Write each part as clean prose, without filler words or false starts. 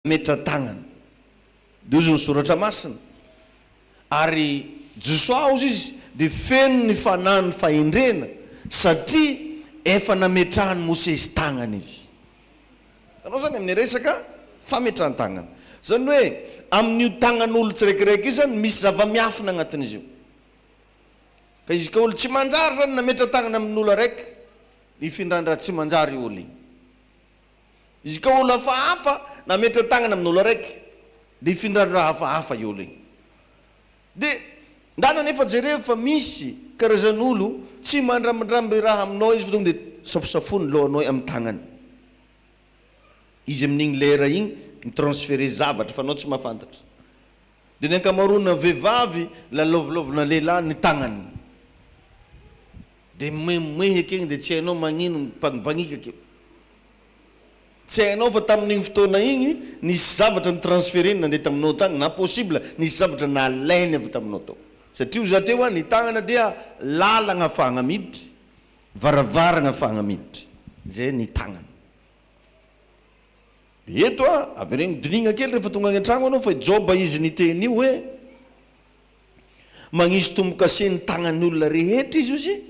Nametra-tagnana. Dia hozy ny Soratra Masina, Ary Josoa, hozy izy, dia feno ny fanahin'ny fahendrena, satria efa nametrahan'i Mosesy tagnana izy. Hitanao izany amin'ny resaka fametrahan-tagnana. Izany hoe, amin'io tagnan'olo tsiraikiraiky io izany, misy zava-miafina agnatin'izy io. Ka izy ka olo tsy manjary izany nametra-tagnana amin'olo araiky, hifindran-draha tsy manjary io olo igny. Izy ka olo hafahafa nametra tagnana amin'olo araiky de ifindrany raha hafahafa io olo igny. De ndana anefa jereo fa misy karazan'olo tsy mandrambindramby raha aminao izy fa tonga de safosafony lohanao amin'ny tagnany. Izy amin'igny lera igny mi-transferer zavatra fa anao tsy mahafantatra. De ny ankamaroana vehivavy lalaovilaovina lehilahy ny tagnany. De mimoemoehy akegny de tsy hainao magnino mipagnimpagniky akeo. Tsy hainao fa tamin'igny fotoana igny nisy zavatra ni-transferer-ny nandeha taminao tagny na possible nisy zavatra nalainy avy taminao tao. Satria hoy za teo ny tagnana dia lalagna afahagna miditry, varavaragna afahagna miditry. Zay ny tagnana. De eto a, avereno dinihina kely rehefa tonga any an-tragno anao fa i Joba izy niteny io hoe. Magnisy tombo-kase ny tagnan'ny olona rehetra izy ozy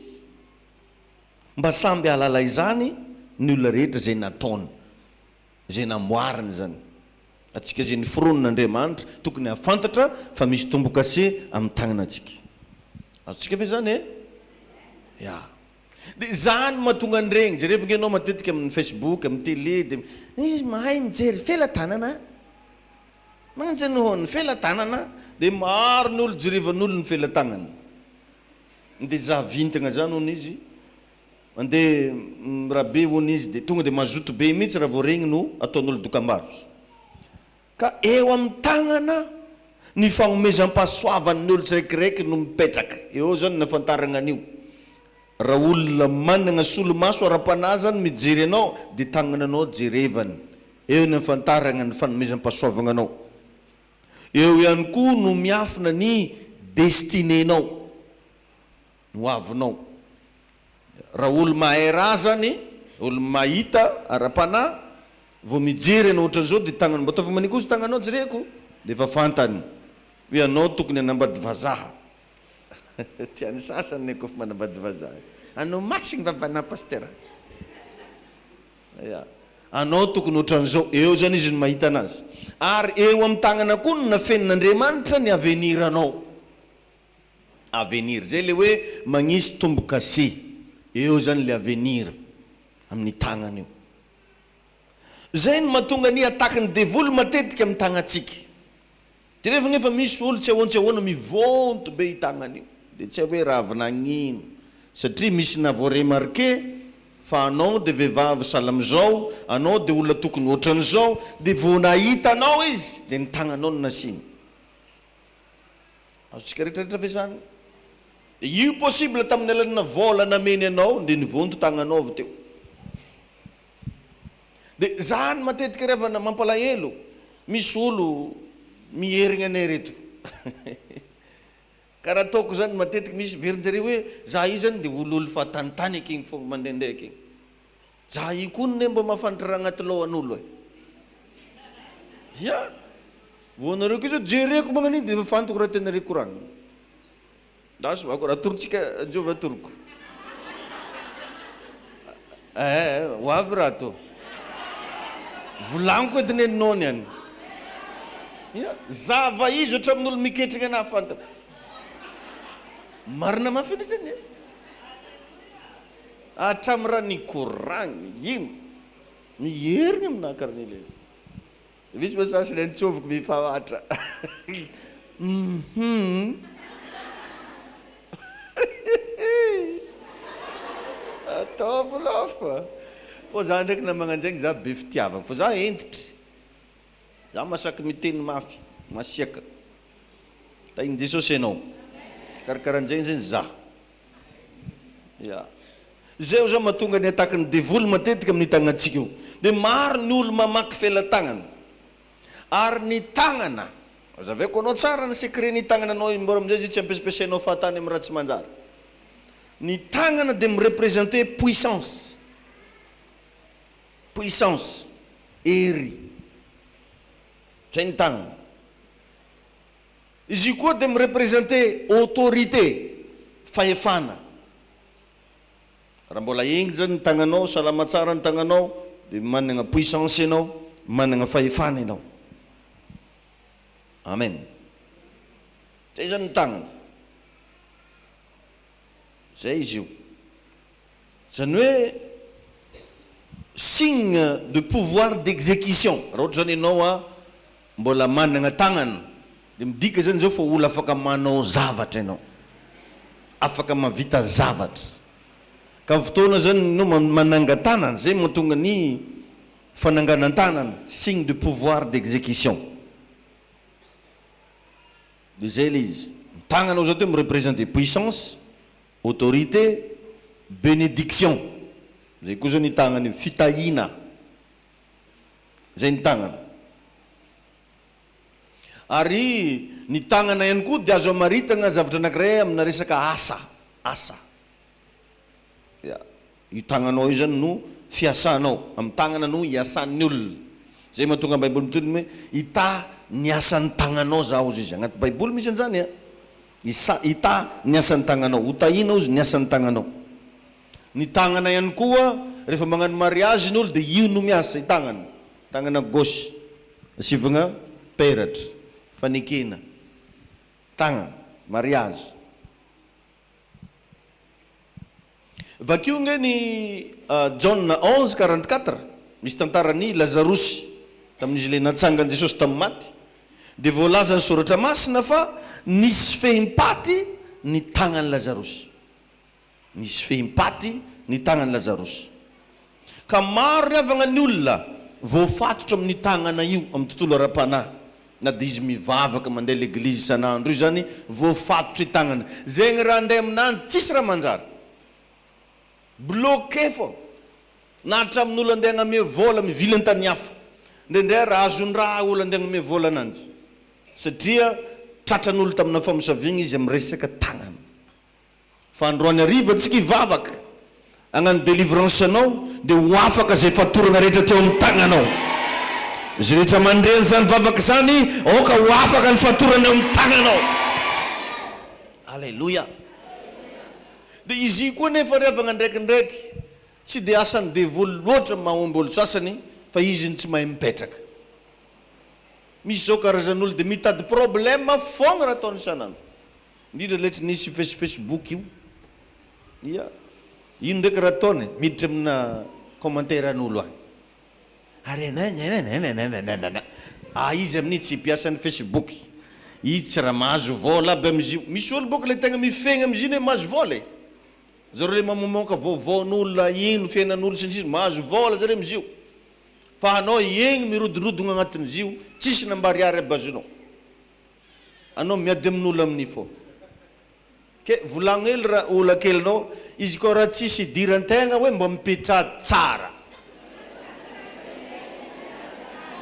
mba samby hahalala izany ny olona rehetra izay nataony, izay namboariny izany. Antsika izay noforonin'Andriamanitra tokony hahafantatra fa misy tombo-kase amin'ny tagnanantsika. Azontsika ve izany e? Ya. Dia izany no mahatonga an'iregny, jerevo nge ianao matetika amin'ny facebook, amin'ny télé dia izy mahay mijery felatanana. Mantsy noho ny felatanana dia maro ny olo jerevan'olo ny felatagnany dia za vintagna zany hono izy mandeha mirabe hono izy dia tonga dia mazoto be mihitsy raha vao regny no ataon'olo dokambarotra ka eo amin'ny tagnana ny fagnomezam-pahasoavan'ny olo tsiraikiraiky no mipetraka eo zany ny afantaragna an'io raha olona managna solomaso ara-panahy zany mijery anao dia tagnananao jerevany Eo ny ahafantarana ny fanomezam-pahasoavagna anao. Eo ihany koa no miafina ny destinée-nao, ny ho avinao. Raha olo mahay raha zany, olo mahita ara-panahy, vao mijery anao ohatran'izao dia tagnany mba ataovy manikozy tagnanao jereko dia efa fantany hoe anao tokony hanambady vazaha. Tian'ny sasany ny kôfa manambady vazaha. Anao masigny vavanà pasitera. Ya. Anao tokony ohatran'izao. Eo zany izy no mahita anazy. Ary eo amin'ny tagnana koa no nafenin'Andriamanitra ny avenir anao. Avenir. Zay le hoe magnisy tombo-kase. Eo zany le avenir amin'ny tagnana io. Zay no mahatonga ny attaque-n'ny devoly matetika amin'ny tagnantsika. Jereo fa nefa misy olo tsy ahoan tsy ahoana mivonto be io tagnany io de tsy hay hoe raha avy nagnino satria misy na vao remarquer fa anao de vehivavy sahala amizao anao de olona tokony otran'izao de vao nahita anao izy de ny tagnanao no nasiany azontsika retraretra ve zany de io possible tamin'ny alalana vola nameny anao de nivonto tagnanao avy teo. De zany matetika ry havana mampalahelo, misy olo miherigna anay reto karaha ataoko zany matetika misy verinjareo hoe za io zany de ololo fahatanitany akegny fogna mandehandeha akegny, za io koa ne mba mahafantatra raha agnaty lohan'olo e, ya, vao nareo koa zao jereko magnan'igny de efa fantako raha tianareo koragnina. Lasa va raha atorontsika anjovy atoroko. Eh, ho avy raha to. Volagniko edy neninao niany. Ya, zava izy hatramin'olo miketrika anahy fantako. Marina mafy anie zany e. Hatramin'ny raha nikoragny ino, miherigna aminahy karaha an'ilay izy. Misy moa sasany antsoviko mifamatra. Hum. Ataovy aloha fa. Fô za ndraiky na magnanjegny za be fitiavagna fô za hentitry. Za masaky miteny mafy, masiaka. Tahin'i Jesosy ianao. Karakaranjegny zegny za. Ya. Izay oza mahatonga ny attaque ny devoly matetika amin'ny tagnantsika io. Dia maro ny olo mamaky felatanana. Ary ny tagnana, azavaiko anao tsara ny secret ny tagnana anao mbora amin'izay izy io tsy ampiasampiasainao fahatany amin'ny raha tsy manjary. Ny tagnana dia mi-representer puissance. Puissance, hery. Zay ny tagnana. Izy io koa dia mi-representer autorité, fahefana. Raha mbola henjana ny tagnanao, salama tsara ny tagnanao, dia managna puissance ianao, managna fahefana ianao. Amen. Zay zany ny tagnana. Zay izy io. Zany hoe signe de pouvoir d'exécution. Raha ohatra zany ianao a mbola managna tagnana dia midika zany zao fa olo afaka manao zavatra ianao. Afaka mahavita zavatra. Ka ny fotoana zany ianao mananga-tanana, zay mahatonga ny fananganan-tanana, signe de pouvoir d'exécution. Dia zay ilay izy. Ny tagnanao zao teo mi-representer puissance, autorité, bénédiction. Zay koa zao ny tagnana io, fitahiana. Zay ny tagnana. Ary ny tagnana ihany koa dia azo amaritagna zavatra anankiray amina resaka asa, asa. Ya. Io tagnanao io zany no fiasanao, amin'ny tagnana no iasan'ny olona. Zay mahatonga ny baiboly miteny hoe hitaha ny asan'ny tagnanao za hozy izy. Agnaty baiboly misy an'izany an. Isa, hitaha ny asan'ny tagnanao. Ho tahiana hozy ny asan'ny tagnanao. Ny tagnana ihany koa rehefa magnano mariage ny olo dia io no miasa, i tagnana. Tagnana gauche. Asivagna peratra. Fanekena. Tagnana. Mariage. Vakio ange ny Jaona 11, 44, misy tantaran'i Lazarosy, tamin'izy ilay natsangan'i Jesosy tamin'ny maty, dia voalazan'ny Soratra Masina fa nisy fehim-paty ny tagnan'i Lazarosy. Nisy fehim-paty ny tagnan'i Lazarosy. Ka maro ry havagna ny olona voafatotra amin'io tagnana io amin'ny tontolo ara-panahy, na dia izy mivavaka mandeha leglizy isan'andro io zany voafatotra i tagnana. Zegny raha andeha aminany tsisy raha manjary. Bloqué fô. Na hatramin'olo andeha agname vôla mivily an-tany hafa. Indraindray ary azon-draha olo andeha agnome vôla ananjy. Satria tratran'olo tamina famosaviagna izy amin'ny resaka tagnana. Fa androany hariva tsika hivavaka hagnano délivrance anao dia ho afaka izay fatorana rehetra teo amin'ny tagnanao. Izay rehetra mandre an'izany vavaka izany aoka ho afaka ny fatorana eo amin'ny tagnanao. Alléluia. Dia izy io koa nefa ry havagna ndraikindraiky tsy dia asan'ny devoly loatra ny mahomby olo sasany fa izy no tsy mahay mipetraka. Misy izao karazan'olo dia mitady problème foagna raha ataony isan'andro. Indrindra ilay tsy nisy face facebook io. Ia. Ino ndraiky raha ataony? Miditra amina commentaire an'olo any. Ary nanananananananana. Ah izy amin'iny tsy mpiasan'ny facebook. Izy tsy raha mahazo vôla aby amin'izy io. Misy olo bôka ilay tegna mifegny amin'izy iny hoe mahazo vôla e. Zareo ilay mamomaoka vaovaon'olona, ino fiainan'olo sy ny sisa, mahazo vôla zareo amin'izy io. Fa anao egny mirodorodono agnatin'izy io, tsisy na mba ariary aby azonao. Anao miady amin'olo amin'ny fô. Ke volagno hely ra ola kelinao, izy koa raha tsisy idiran-tegna hoe mba mipetraha tsara.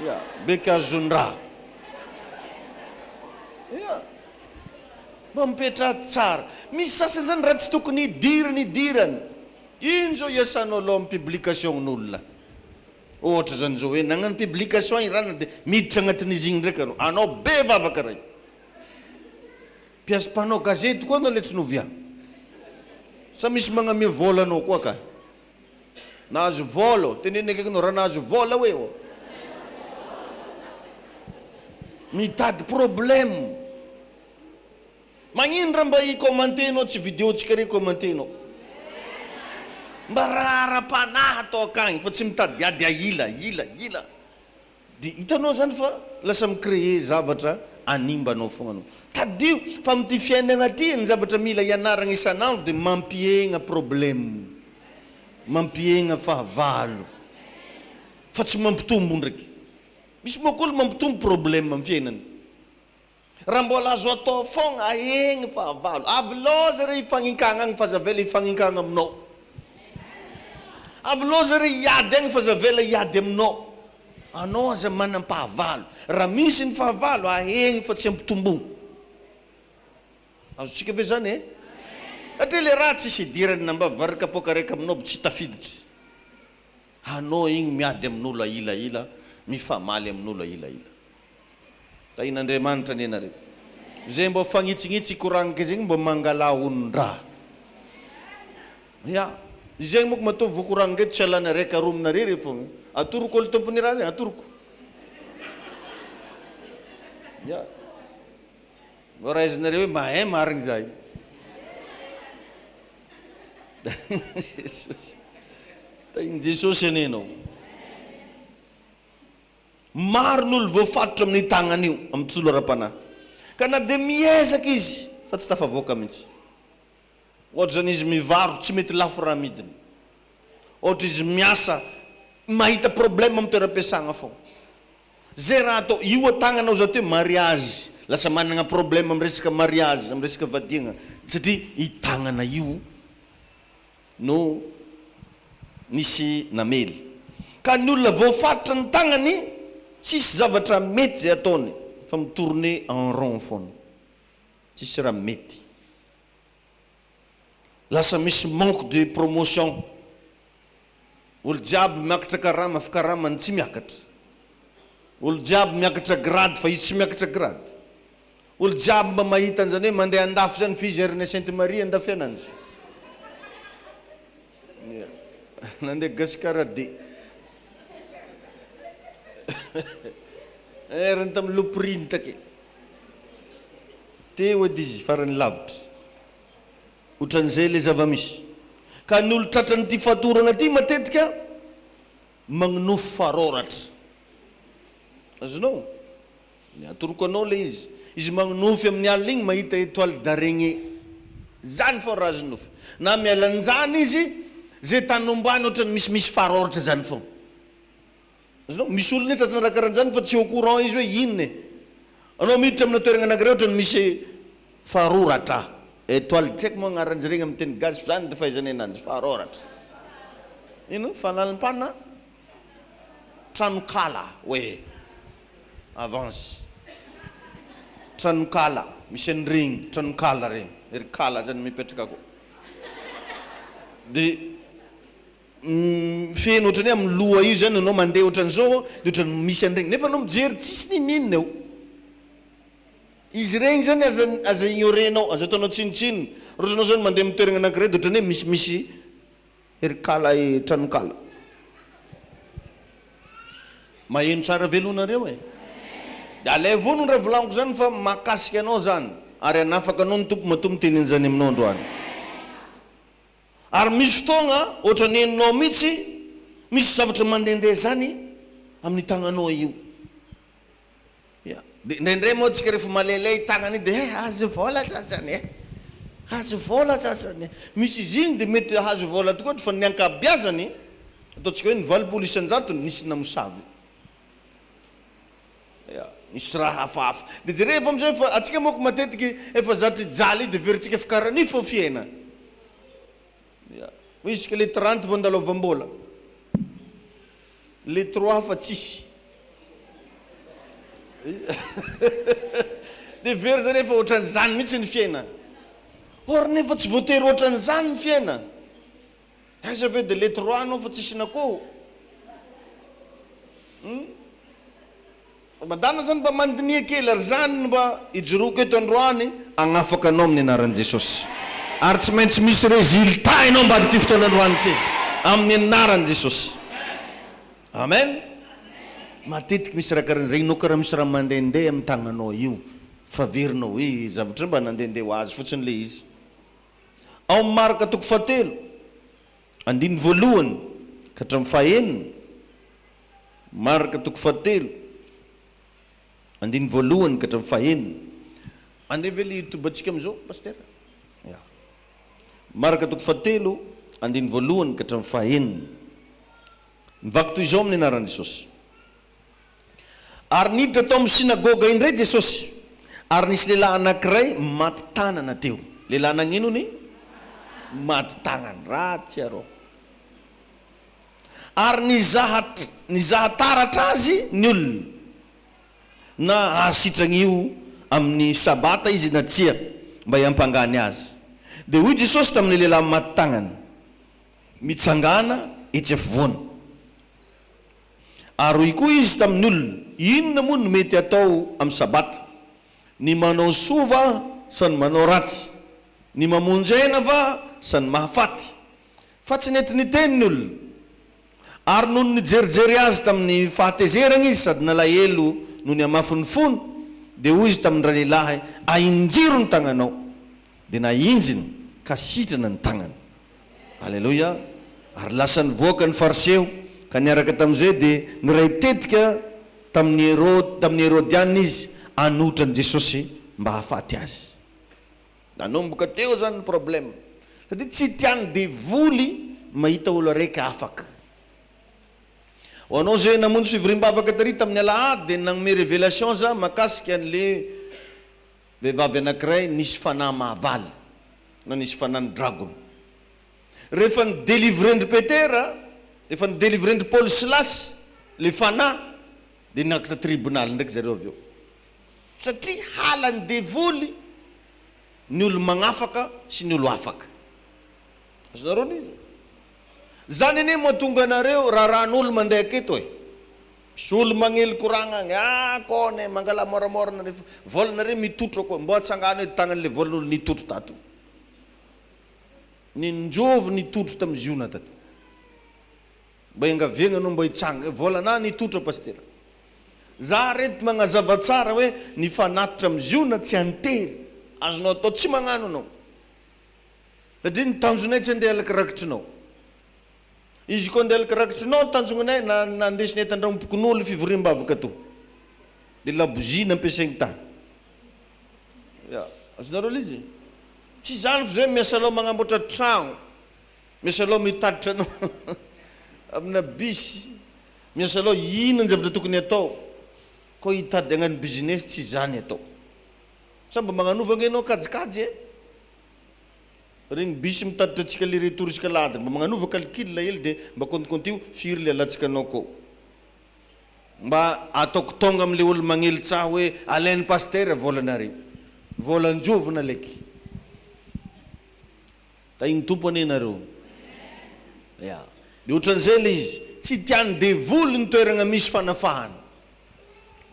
Ya, beky azon-draha. Ya, mba mipetraha tsara. Misy sasany zany raha tsy tokony hidirany idirany. Ino zao iasanao aloha amin'ny publication-n'olona? Ohatra zany zao hoe nagnano publication i ranona de miditra agnatin'izy igny ndraiky anao, anao be vavaka ray. Mpiasa mpanao gazety koa anao letsy novia. Sa misy magnamia vôla anao koa ka? Nahazo vôla ô, teneno akaiky anao raha nahazo vôla hoe ô. Mitady problème. Magnino raha mba i commenter nao tsy video tsika re commenter nao. Mba raha ara-panahy atao akagny fa tsy mitadiady ahila ila ila. De hitanao zany fa lasa mi créer zavatra hanimba anao fogna anao. Tadidio fa amin'ity fiainagna ty ny zavatra mila ianaragna isan'andro de mampihegna problème, mampihegna fahavalo fa tsy mampitombo ndraiky. Misy manko olo mampitombo problème am fiainany. Raha mbola azo atao fogna ahegny fahavalo. Avy loza re hifagninkagna agny f'aza avela hifagninkagna aminao. Avy loza re hiady agny f'aza avela hiady aminao. Anao aza manam-pahavalo. Raha misy ny fahavalo, ahegny fa tsy ampitombogno. Azontsika ve zany e? Satria le raha tsisy idirany na mba vary kapoaka raiky aminao aby tsy tafiditra. Anao igny miady amin'olo aila aila, mifamaly amin'olo aila aila. Tahin'Andriamanitra anie nareo. Zay mba fagnitsy-gnitsy koragniko zegny mba mangalà onon-draha. Ya, izegny moko matoa voakoragniko eto tsy alana raika aroa aminareo re fogna. Atoroko olo tompony raha zegny, atoroko. Ya. Mbô raisinareo hoe mahay marigny za io. Jesosy. Tahin'i Jesosy anie ianao. Maro ny olo voafatotra amin'io tagnana io amin'ny tontolo ara-panahy. Ka na dia miezaka izy fa tsy tafavoaka mihitsy. Ohatra izany izy mivaro tsy mety lafo raha amidiny. Ohatra izy miasa mahita problème amin'ny toeram-piasagna foagna. Zay raha atao, io atagnanao za teo mariage, lasa managna problème amin'ny resaka mariage, amin'ny resaka vadiagna satria i tagnana io no nisy namely. Ka ny olona voafaritra ny tagnany tsisy zavatra mety zay ataony fa mi-tourner en rond foana. Tsisy raha mety. Lasa misy manque de promotion. Olo jiaby miakatra karama fa karamany tsy miakatra. Olo jiaby miakatra grade fa izy tsy miakatra grade. Olo jiaby mba mahita an'izany hoe mandeha andafy zany fa izy eran'i Sainte Marie andafy ananjy. Nandeha Gasikara de. Erany tamin'ny lopriny take. Teo edy izy farany lavitra. Otran'izay ilay zava-misy. Ka ny olo tratran'ity fatorana ity matetika magnonofy faroratra. Azonao? Ny atoroko anao ilay izy. Izy magnonofy amin'ny alina igny mahita étoile d'araignée. Zany fô raha azon'ny nofy. Na miala an'izany izy, zay tany ombany ohatran'ny misimisy faroratra zany fô. Azonao? Misy olona tratran'ny raha karan'izany fa tsy au courant izy hoe inona e. Anao miditra amina toerana anankiray ohatran'ny misy faroratra, étoile, tsy haiko moa agnaran'izy regny amin'ny teny gasy fa zany no fahaizanay ananjy, faroratra. Ino? Fanalimpana tranonkala, ouais, avance. Tranonkala, misy an'iregny, tranonkala regny, ry kala zany mipetraka akao. De. Feno ohatran'ny hoe amin'ny loha io zany ianao mandeha ohatran'izao dia ohatran'ny misy an'ireny nefa anao mijery tsisy n'inon'inona eo. Izy ireny zany aza aza ignorer-nao, aza ataonao tsinontsinona. Raha ohatra anao zany mandeha amin'ny toerana anankiray dia ohatran'ny hoe misimisy ery kala e tranonkala. Maheno tsara ve aloha nareo e? Dia alaivo hono raha volagniko zany fa mahakasika anao zany ary hanafaka anao ny Tompo matoa miteny an'izany aminao androany. Ary misy fotoagna ohatran'ny henonao mihitsy misy zavatra mandehandeha zany amin'ny tagnanao io. Ya. Dia indraindray moa tsika rehefa malailay tagnana io dia eh azo vôla sasany eh. Azo vôla sasany eh. Misy izy igny dia mety hahazo vôla tokoa fa ny ankabiazany, ataontsika hoe ny 80 isan-jatony nisy namosavy. Ya. Misy raha hafahafa. Dia jerevo amizay fa antsika manko matetiky efa zatry jaly io dia heverintsika fa karaha an'io fô fiainana. Ya. Hoy isika le 30 vao andalaovam-bola. Le trois fa tsisy. Dia heverina zany efa ohatran'izany mihitsy ny fiainana. Or nefa tsy voatery ohatran'izany ny fiainana. Aiza ve dia le trois anao fa tsisy nakoho. Hum. Madama zany mba mandiniha kely ary zany no mba ijoroako eto androany agnafaka anao amin'ny anaran'i Jesosy. Ary tsy maintsy misy résultat ianao ambadik'ity fotoana androany ity amin'ny anaran'i Jesosy. Amen. Matetiky misy raha karaha regninao karaha misy raha mandehandeha amin'ny tagnanao io fa averinao hoe zavatra mba nandehandeha ho azy fotsiny le izy. Ao amin'ny Marka toko fahatelo andininy voalohany ka hatramin'ny fahenina Marka toko fahatelo, andininy voalohany ka hatramin'ny fahenina. Andeha ve le youtube antsika amin'izao Pasitera? Ya. Marka toko fahatelo, andininy voalohany ka hatramin'ny fahenina. Mivaky toy izao amin'ny anaran'i Jesosy. Ary niditra tao amin'ny synagoga indray Jesosy, ary nisy lehilahy anankiray maty tanana teo. Lehilahy nagnino ny? Maty tagnana. Ratsy arô. Ary nizaha nizaha taratra azy ny olona, na hahasitrana io amin'ny Sabata izy na tsia, mba hiampangany azy. Dia hoy Jesosy tamin'ilay lehilahy maty tagnana, Mitsangàna etsy afovoany. Ary hoy koa izy tamin'ny olona, Inona moa no mety hatao amin'ny Sabata? Ny manao soa va sa ny manao ratsy? Ny mamonjy aina va sa ny mahafaty? Fa tsy nety niteny ny olona. Ary nony nijerijery azy tamin'ny fahatezerana izy sady nalahelo noho ny hamafin'ny fony, dia hoy izy tamin-dralehilahy, Ahinjiro ny tagnanao. Dia nahinjiny, ka sitrana ny tagnany. Aleloia! Ary lasa nivoaka ny Fariseo, ka niaraka tamin'izay dia niray tetika tamin'ny Herody, tamin'ny Herodiana izy hanohitra an'i Jesosy mba hahafaty azy. Nanomboka teo izany ny problème. Satria tsy tian'ny devoly mahita olo araiky afaka. Ho anao izay namonjy fivoriam-bavaka tary tamin'ny alahady dia nagnome révélation za makasika an'le vehivavy anakiray nisy fanahy mahavaly na nisy fanahy ny dragona. Rehefa ni-delivrer-ndry Petera, rehefa ni-delivrer-ndry Paoly sy Silasy le fanahy dia niakatra tribonaly ndraiky zareo avy eo. Satria halan'ny devoly ny olo magnafaka sy ny olo afaka. Azonareo le izy? Zany anie mahatonga anareo raharahan'olo mandeha aketo e. Misy olo magnely koragna agny, ah kone mangala moramora nareo fa volanareo mitotro koa, mbô atsangano edy tagnan'le volan'olo nitotro tato. Ninjovy nitotro tamin'i Ziona tato. Mba iangaviagna anao mba hitsanga e, volanà nitotro pasitera. Za reto magnazava tsara hoe ny fanatitra amin'i Ziona tsy antery, azonao atao tsy magnano anao. Satria ny tanjonay tsy andeha alaka rakitrinao. Izy koa andeha alaka rakitrinao ny tanjognanay na na andesinay tandragnom-pokonolona fivoriam-bavaka to. De labozia nampiasaigny tany. Ya, azonareo le izy? Tsy izany fa zay miasa loha magnamboatra tragno, miasa loha mitatitra anao amina bus, miasa loha inona ny zavatra tokony atao, koa hitady hagnano business tsy izany atao. Sa mba magnanova ange enao kajikajy e? Regny bus mitatitra antsika aller retour isaka alahady mba magnanova calcul hely de mba compte-comptio firy le alatsaka anao kô. Mba ataoko tonga amle olo magnely tsaho hoe alain'i pasitera volanareo. Volan-jovy nalaiky. Tahin'ny Tompo anie nareo. Ya. De otran'izay le izy. Tsy tian'ny devoly ny toeragna misy fanafahana.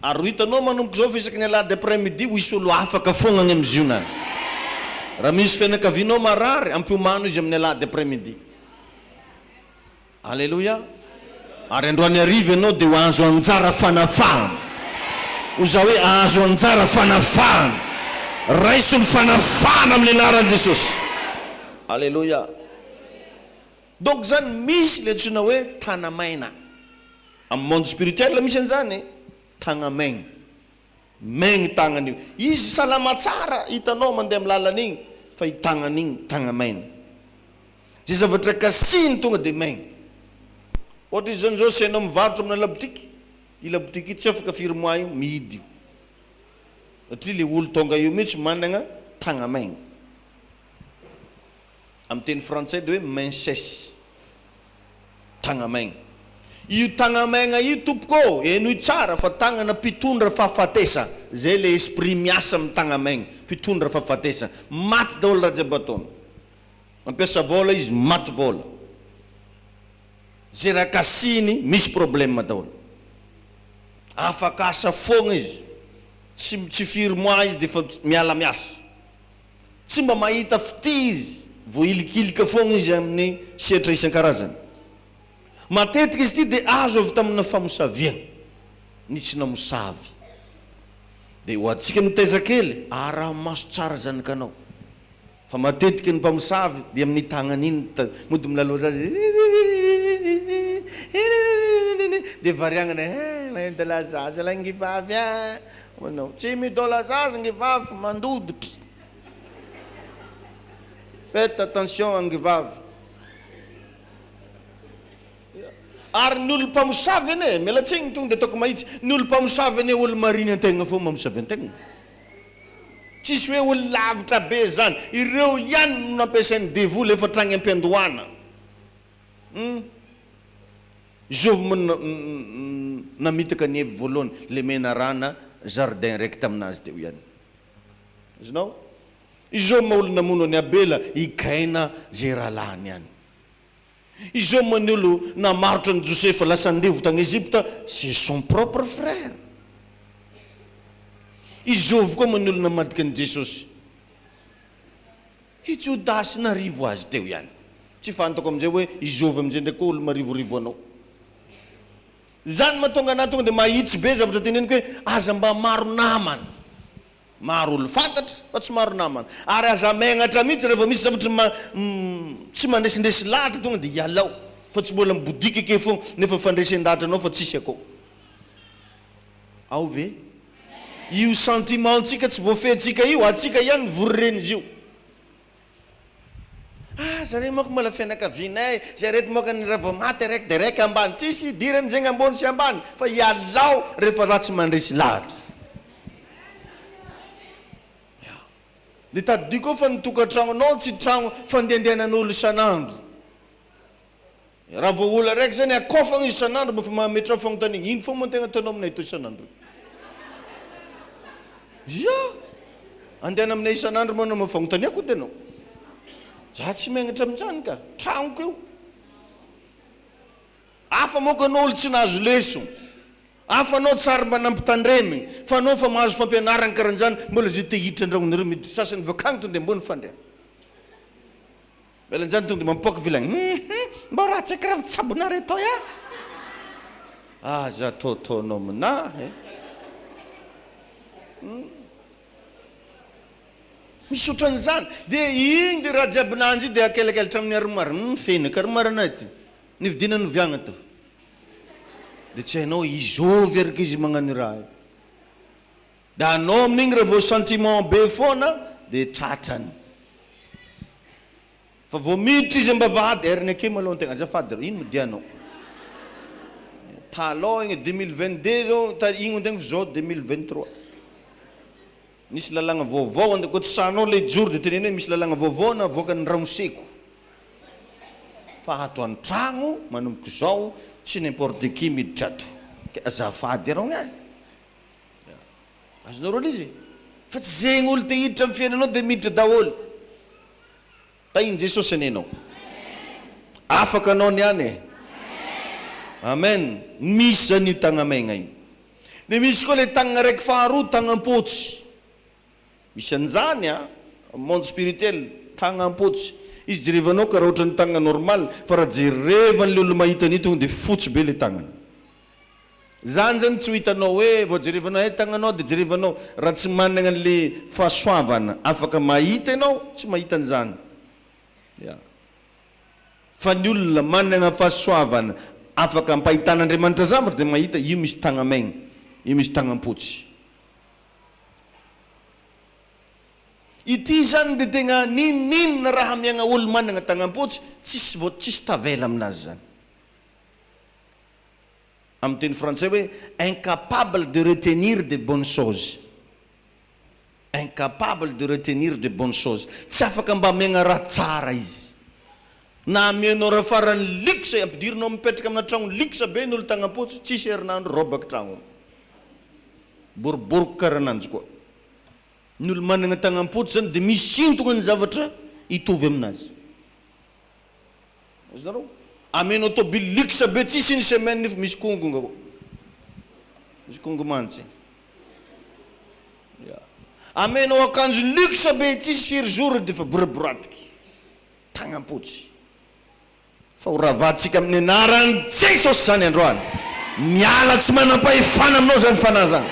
Ary ho hitanao manomboka izao fa isaky ny alahady après midi ho hisy olo afaka fogna agny amin'ny Ziona agny. Raha misy fianakavianao marary, ampiomano izy amin'ny alahady après midi. Aleloia. Ary androany hariva ianao dia ho azo anjara fanafahana. Ho za hoe azo anjara fanafahana. Raiso ny fanafahana amin'ny anaran'i Jesosy. Aleloia. Donc zany misy le antsoina hoe tana-maina. Amin'ny monde spirituel misy an'izany e, tagna-maigny. Maigny tagnany io. Izy salama tsara hitanao mandeha amin'ny lalana igny fa io tagnany igny tagna-maina. Zay zavatra kasihiny tonga dia maigny. Ohatra izy zany zao asainao mivarotra amina labotiky, io labotiky io tsy afaka firy mois io mihidy io. Satria le olo tonga eo mihitsy managna tagna-maigny. Amin'ny teny frantsay dia hoe main sèche, tagna-maigna. Io tagna-maigna io tompoko ô, henoy tsara fa tagnana mpitondra fahafatesana, zay le esprit miasa amin'ny tagna-maigna, mpitondra fahafatesana. Maty daholo raha jiaby ataony. Mampiasa vôla izy, maty vôla. Ze raha kasihiny, misy problème daholo. Afaka asa foagna izy, tsy tsy firy mois izy dia efa miala miasa. Tsy mba mahita fitia izy, voahilikilika foana izy amin'ny sehatra isan-karazany. Matetika izy ity dia azo avy tamina famosaviana, nisy namosavy. Dia ho antsika mitaiza kely, araho maso tsara zanakanao. Fa matetika ny mpamosavy dia amin'ny tagnany iny mody milalao zaza dia variagnana eh mahita zaza lahy ngivavy ah. Manao, tsy midôla zaza nge vavy fa mandodotry. Faites attention ange vavy. Ary ny olo mpamosavy anie, miala tsiny tonga de ataoko mahitsy, ny olo mpamosavy anie olo mariny antegna fô mamosavy antegna. Tsisy hoe olo lavitra be zany, ireo ihany no nampiasain'ny devoly efa hatragny ampiandohana. Hum. Zovy moa no namitaka an'i Eve voalohany, le menarana jardin raiky taminazy teo ihany. Azonao? Izao maha olona namono an'i Abela, i Kaina zay rahalahiny ihany. Izao moa ny olo namarotra an'i Josefa lasa andevo tagny Egypta, c'est son propre frère. Izôvy koa moa ny olo namadika an'i Jesosy? I Jodasy narivo azy teo ihany. Tsy fantako amin'izay hoe izôvy amin'izay ndraiky koa olo marivorivo anao. Zany mahatonga anah tonga de mahitsy be zavatra teneniko hoe aza mba maro namana. Maro olo fantatra fa tsy maro namana. Ary aza megnatra mihitsy rehefa misy zavatra ma tsy mandresindresy lahatra tonga de ialao fa tsy mbola mibodika ake fogna nefa fandresen-dahatra anao fa tsisy akao. Ao ve? Io sentiment-ntsika tsy voafehintsika io, antsika ihany ny vory ren'izy io. Ah zareo manko mbola fianakavianay, zay reto manko ny raha vao maty araiky de raiky ambany, tsisy idirany zegny ambony sy ambany fa ialao rehefa raha tsy mandresy lahatra. Ya. De tadidio koa fa ny tokantragnonao tsy tragno fandehandehanan'olo isan'andro. Raha vao olo araiky zany akôfagna izy isan'andro mba fa mametraha fagnontaniagna, ino fogna moa tegna ataonao aminay eto isan'andro io? Ya! Andehana aminay isan'andro moa anao mba fagnontaniako ody anao? Za tsy megnatra amin'izany ka, tragnoko io. Hafa manko anao olo tsy nahazo lesogno, hafa anao tsary mba nampitandremigny, fa anao fa mahazo fampianaragna karan'izany mbola zay te hiditra an-dragnonareo miditra sasany avy akagny tonde ambony fandriagna. Miala an'izany tonga dia mampipoaka vilagny hum mbô ratsy aky raha vitsabonareo toy a! Aza ataotaonao aminah e! Hum misy otran'izany dia igny dia raha jiaby nanjy io dia akelakelatra amin'ny armoire hum feno aky armoire anay ty nividiana noviagna to dia tsy hainao izôvy araka izy magnano io raha io dia anao amin'igny raha vao sentiment be foana dia tratrany Fa vao miditra izy ambavahady airiny ake malou antegna azafady rô ino mo dianao talon igny 2022 zao ta igny antegna fa zao 2023 nisy lalagna vaovao ande ko tsy sahanao le hijoro de teneno hoe misy lalagna vaovao navoakan'ny ramoseko fa ato antragno manomboka zao tsy n'importe qui miditra ato ke azafady arô gna azonareo le izy fa tsy zegny olo te hiditra am fiainanao de miditra daholo. Tahin'i Jesosy anie ianao. Afaka anao niany e. Amen. Misy zany io tagnamaigna io. De misy koa le tagnana raiky faharoa tagnam-potsy. Misy an'izany a, monde spirituel, tagnam-potsy. Izy jerevanao karaha ohatran'ny tagnana normal fa raha jerevan'le olona mahita an'io tonga de fotsy be le tagnany. Zany zany tsy ho hitanao hoe vao jerevanao hay tagnanao de jerevanao raha tsy managna anle fahasoavana afaka mahita ianao tsy mahita an'izany ya fa ny olona managna fahasoavana afaka ampahitan'Andriamanitra zavatra de mahita io misy tagna-maigna io misy tagnam-potsy ity zany de tegna n'inon'inona raha amiagna olo managna tagnam-potsy tsisy vao tsisy tavela aminazy zany. Amin'ny teny frantsay hoe incapable de retenir de bonnes choses, incapable de retenir de bonnes choses, tsy afaka mba miaigna raha tsara izy. Na amianao raha farany luxe, ampidirinao mipetraka amina tragno luxe be ny olo tagnam-potsy, tsisy herinandro robaky tragno. Boriboriko karaha ananjy koa. Ny olo managna tagnam-potsy zany de misintogna ny zavatra hitovy aminazy. Azonareo? Ameno tôbily luxe be tsisy une semaine io fa misy kongo nga koa. Misy kongo mantsy. Ya. Amenao akanjo luxe be tsisy firy jours dia efa boraboratiky. Tagnam-potsy. Fa ho ravatsika amin'ny anaran'i Jesosy izany androany. Miala tsy manam-pahefana aminao izany fanahy izany.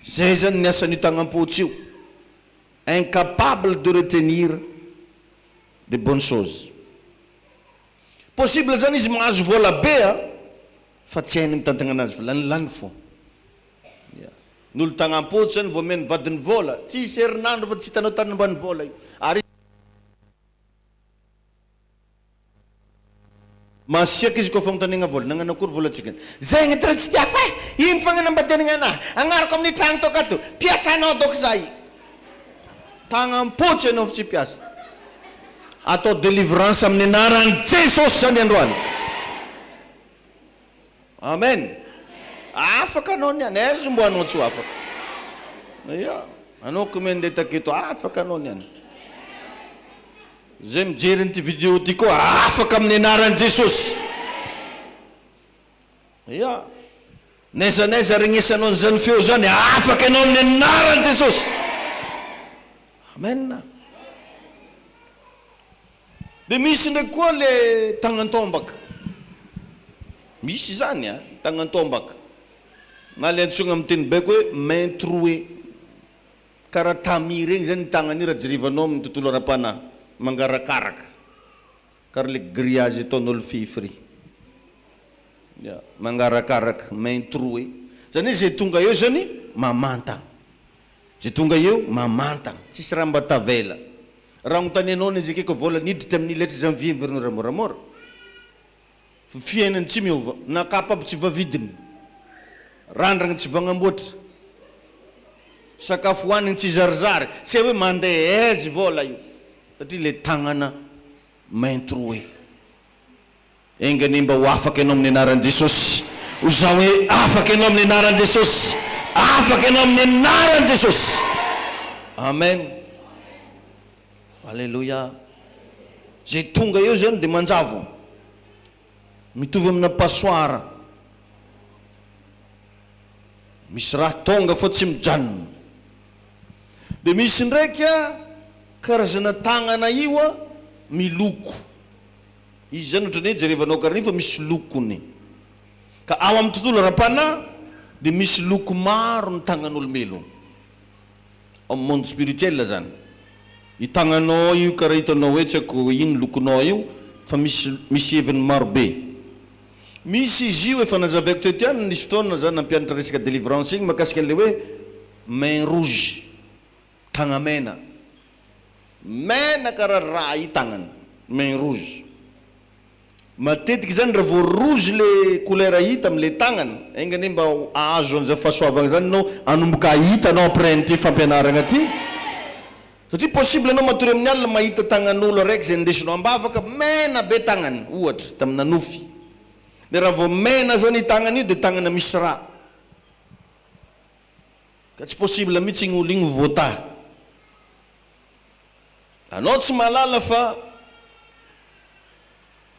Zay zany ny asan'io tagnam-potsy io. Incapable de retenir de bonnes choses. Possible zany izy mahazo vola be a, fa tsy hainy mitantagna anazy fa lanilany fô. Ya. Ny olo tagnam-potsy zany vao omeny vadiny vola, tsisy herinandro fa tsy hitanao tany ambany vola io. Ary. Masiaka izy koa fagnontaniagna vola, nagnano akory volantsika? Zegny ty raha tsy tiako eh! Ino fagnanambadianagna anah? Agnarako amin'ny tragno tao akato, mpiasanao dôko za i! Tagnam-potsy ianao fa tsy mpiasa. Atao délivrance amin'ny anaran'i Jesosy zany androany. Amen! Afaka anao niany, aiza mbo anao tsy ho afaka? Ya, anao ko mandeha taketo, afaka anao niany. Zay mijery an'ity vidéo ty koa afaka amin'ny anaran'i Jesosy. Ya. N'aiza n'aiza regnesanao an'izany feo zany, afaka ianao amin'ny anaran'i Jesosy. Amen. Dia misy ndraiky koa le tagnan-tombaka. Misy izany a, tagnan-tombaka. Na le antsoina amin'ny teny baiko hoe main trouée. Karaha tamis regny zany ny tagnany io raha jerevanao amin'ny tontolo ara-panahy. Mangarakaraka. Karaha le grillage ataon'olo fefy regny. Ya, mangarakaraka, main trouée. Zany hoe zay tonga eo zany mamantagna. Zay tonga eo mamantagna. Tsisy raha mba tavela. Raha agnontanianao ny ezekeko vola niditra tamin'ny lettre janvier miverina raha moramora. Fa fiainany tsy miova. Na kapa aby tsy vavidiny. Randragna tsy vagnamboatra. Sakafo hoaniny tsy zarizary. Tsy hay hoe mandeha aiza vola io. Satria le tagnana main trouée. Enga anie mba ho afaka ianao amin'ny anaran'i Jesosy. Ho za hoe afaka ianao amin'ny anaran'i Jesosy. Afaka ianao amin'ny anaran'i Jesosy. Amen. Aleloia. Izay tonga eo zany dia manjavona. Mitovy amina passoire. Misy raha tonga fa tsy mijanona. Dia misy ndraika karazana tagnana io a miloko. Izy zany ohatran'ny hoe jerevanao karaha iny fa misy lokony. Ka ao amin'ny tontolo ara-panahy dia misy loko maro ny tagnan'olombelona. Ao amin'ny monde spirituel zany. Io tagnanao io karaha hitanao hoe tsy haiko ino lokonao io fa misy misy heviny maro be. Misy izy io efa nazavaiko teto ihany nisy fotoana za nampianatra resaka délivrance igny mahakasika an'ilay hoe main rouge. Tagna mena. Mena karaha raha io tagnany. Main rouge. Matetiky zany raha vao rouge le couleur hita amle tagnana, enga anie mba ahazo an'izany fahasoavagna zany enao hanomboka hahita anao après an'ity fampianaragna ty, satria possible anao matory amin'ny alina mahita tagnan'olo araiky zay nindesinao ambavaka mena be tagnany ohatra tamina nofy, de raha vao mena zany io tagnana io de tagnana misy rà. Ka tsy possible mihitsy igny olo igny ho voatahy. Anao tsy mahalala fa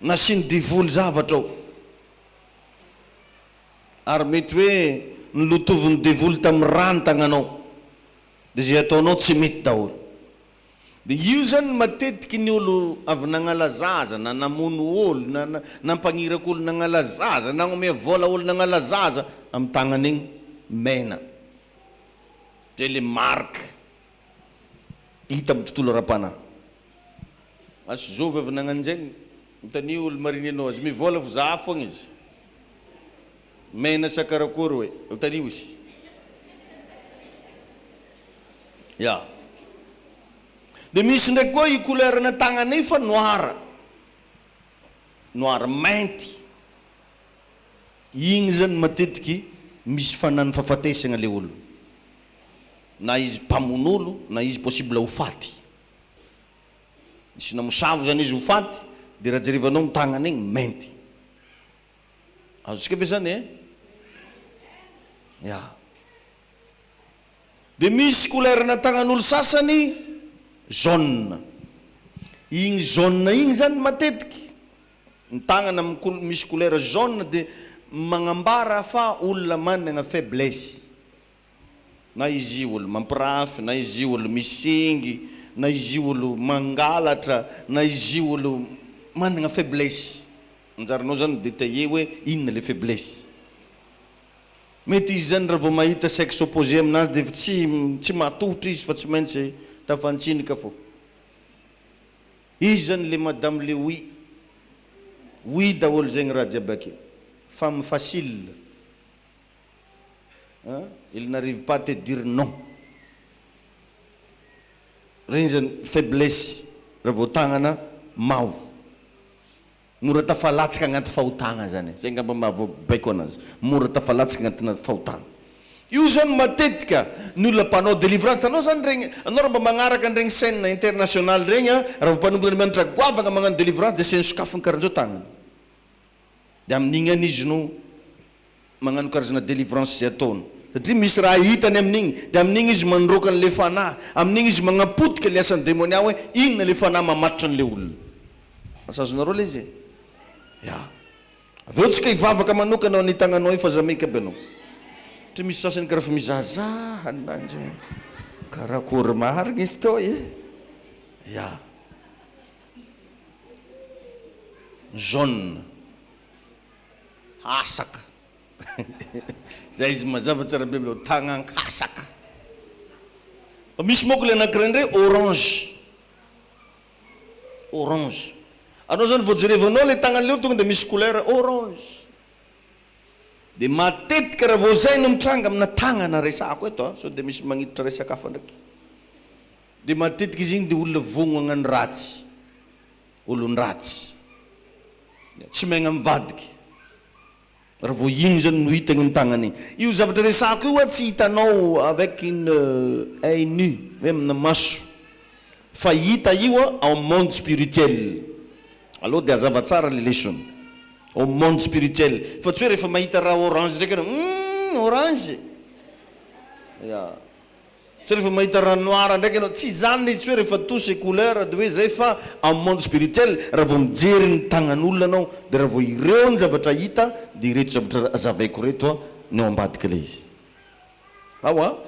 nasian'ny devoly zavatra ao. Ary mety hoe nolotovin'ny devoly tamin'ny rà ny tagnanao. Dia izay ataonao tsy mety daholo. Dia io zany matetiky ny olo avy nagnala zaza na namono olo na nampagniraka olo nagnala zaza, nagnome vola olo nagnala zaza amin'ny tagnany igny mena. Zay le marque hita amin'ny tontolo ara-panahy. Asy zovy avy nagnano zegny, mitanio olo mariny anao azy mivola fo za fogna izy. Mena sa karakory hoe, mitanio izy. Ya. Dia misy ndraiky koa io couleur-na tagnana io fa noir. Noir, mainty. Igny zany matetiky misy fanan'ny fahafatesagna le olo. Na izy mpamono olo, na izy possible ho faty. Misy namosavy zany izy ho faty, dia raha jerevanao ny tagnany igny mainty. Azontsika ve zany e? Ya. Dia misy couleur-na tagnan'olo sasany jaune. Igny jaune igny zany matetiky ny tagnana misy couleur jaune dia magnambara fa olona managna faiblesse. Na izy io olo mampirafy, na izy io olo misengy, na izy io olo mangalatra, na izy io olo managna faiblesse. Anjaranao zany mi-detailler hoe inona le faiblesse. Mety izy zany raha vao mahita sexe opposé aminazy dia efa tsy tsy mahatohitra izy fa tsy maintsy tafantsinika fô. Izy zany le madame le oui. Oui daholo zegny raha jiaby ake. Femme facile hein, il n'arrive pas à te dire non. Regny zany faiblesse raha vao tagnana mavo. Mora tafalatsaka agnaty fahotagna zany e, zay angamba mahavoabaiko anazy, mora tafalatsaka agnatina fahotagna. Io zany matetika ny olona mpanao délivrance, anao zany regny, anao raha mba magnaraka an'iregny chaine internationale regny an, raha vao mpanompon'Andriamanitra goavagna magnano délivrance de asiany sokafiny karan'zao tagnany, de amin'igny ihany izy no magnano karazana délivrance zay ataony. Satria misy raha hitany amin'igny, dia amin'igny izy mandroaka an'ilay fanahy, amin'igny izy magnapotika ilay asan'ny demonia hoe inona ilay fanahy mamatotra an'ilay olona. Asa azonareo ilay izy e? Ya. Avy eo tsika hivavaka manokana ho an'ny tagnanao io fa aza meka aby anao. Satria misy sasany karaha fa mizahazaha ananjy hoe karakory marigny izy tô e? Ya. Jaune. Hasaka. Zay izy mazava tsara be aminao, tagnan-kasaka. Fa misy manko le anankiray indray orange. Orange. Anao zany vao jerevanao le tagnan'le olo tonga de misy couleur orange. De matetika raha vao zay no mitranga amina tagnana resahako eto a, sao de misy magniditra resaka hafa ndraiky. De matetika izy igny de olona vogno hagnano ratsy. Olon-dratsy. Tsy maigna mivadika. Raha vao iny zany no hita eny tagnany iny. Io zavatra resahako io an tsy hitanao avec une oeil nu, hoe amina maso, fa hita io an ao monde spirituel. Aleo dia hazava tsara le lesona. Au monde spirituel. Fa tsy hoe rehefa mahita raha orange ndraiky ianao, humm orange! Ya. Tsy hoe rehefa mahita raha noir ndraiky ianao, tsy izany ilay izy, tsy hoe rehefa tous et couleur dia hoe zay fa amin'ny monde spirituel raha vao mijery ny tagnan'olona ianao dia raha vao ireo ny zavatra hita dia ireto zavatra azavaiko ireto an ny ao ambadik'ilay izy. Ao an!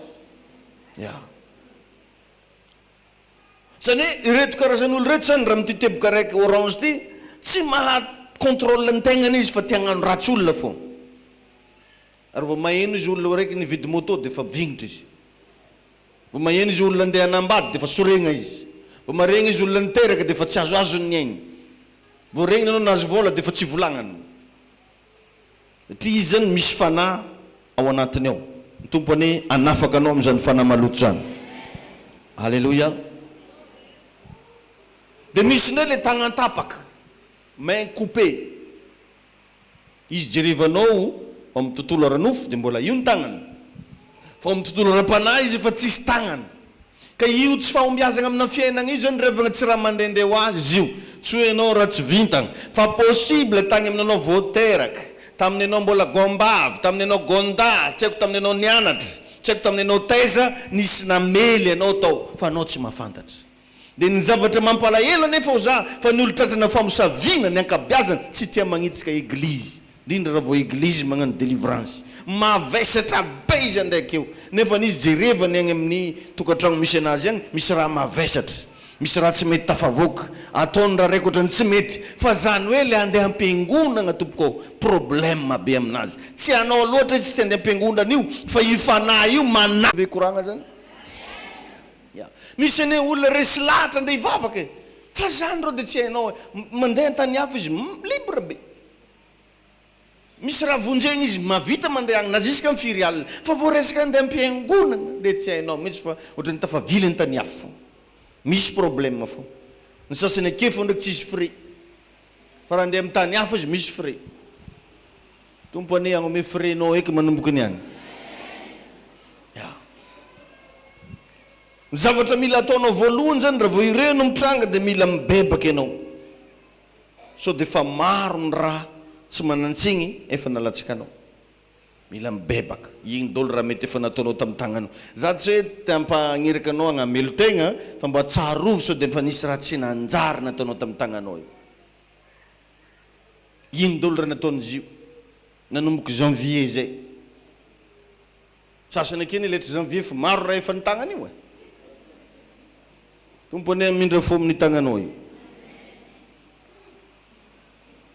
Ya. Izany hoe ireto karazan'olo ireto izany raha amin'ity teboka araiky orange ity tsy maha contrôle ny tegnany izy fa te hagnano ratsy olona foagna. Ary vao maheno izy olona araiky nividy moto dia efa vignitra izy. Vao maheno izy olona andeha hanambady dia efa soregna izy. Vao maregny izy olona niteraka dia efa tsy azoazony ny ainy. Vao regniny anao nahazo vola dia efa tsy volagnany. Satria izy zany misy fanahy ao anatiny ao. Ny Tompo anie hanafaka anao amin'izany fanahy maloto izany. Aleloia. Dia misy indray ilay tagnan-tapaka, main coupée. Izy jerevanao ao amin'ny tontolo ara-nofo dia mbola io ny tagnany. Fa ao amin'ny tontolo ara-panahy izy efa tsisy tagnana. Ka io tsy fahombiazagna amina fiainagna io zany revagna tsy raha mandehandeha ho azy izy io. Tsy hoe ianao ratsy vintagna. Fa possible tagny amin'ny anao vao teraka, tamin'ny anao mbola goambavy, tamin'ny anao gondà, tsy haiko tamin'ny anao nianatra, tsy haiko tamin'ny anao taiza, nisy namely anao tao fa anao tsy mahafantatra. Dia ny zavatra mampalahelo anefa oza fa ny olo tratrana famosaviana ny ankabiazany tsy tia magnitsika eglizy indrindra raha vao eglizy magnano delivrance mavesatra be izy andeha akeo nefany izy jerevany agny amin'ny tokatragno misy anazy agny misy raha mavesatra misy raha tsy mety tafavoaka ataony raha raiky otrany tsy mety fa zany hoe le andeha ampiangonagna tompoko ô problème be aminazy tsy anao loatra izy tsy te andeha ampiangonana io fa io fanahy io mana ve koragna zany Ya. Misy anie olona resy lahatra andeha hivavaka e! Fa zany reo de tsy hainao e! Mandeha antany hafa izy libre be. Misy raha vonjegna izy mahavita mandeha agny na jusqu'à firy alina. Fa vao resaka andeha am-piangonana de tsy hainao mihitsy fa ohatran'ny tafavily antany hafa fô. Misy problème fô. Ny sasany ake fô ndraiky tsisy frais. Fa raha andeha amin'ny tany hafa izy misy frais. Tompo anie hagnome frais nao eky manomboka niany. Ya. Ny zavatra mila ataonao voalohany zany raha vao ireo no mitranga dia mila mibebaka ianao. Sao dia efa maro ny ra tsy manan-tsiny efa nalatsaka anao. Mila mibebaka. Igny daholo raha mety efa nataonao tamin'ny tagnanao. Za tsy hoe te hampagniraka anao hagnamelo-tegna fa mba tsarovy sao dia efa nisy raha tsy nanjary nataonao tamin'ny tagnanao io. Ino daholo raha nataon'izy io nanomboka janvier zay. Sasany akeny letry janvier fa maro raha efa ny tagnana io e. Tompo anie hamindra fo amin'ny tagnanao io.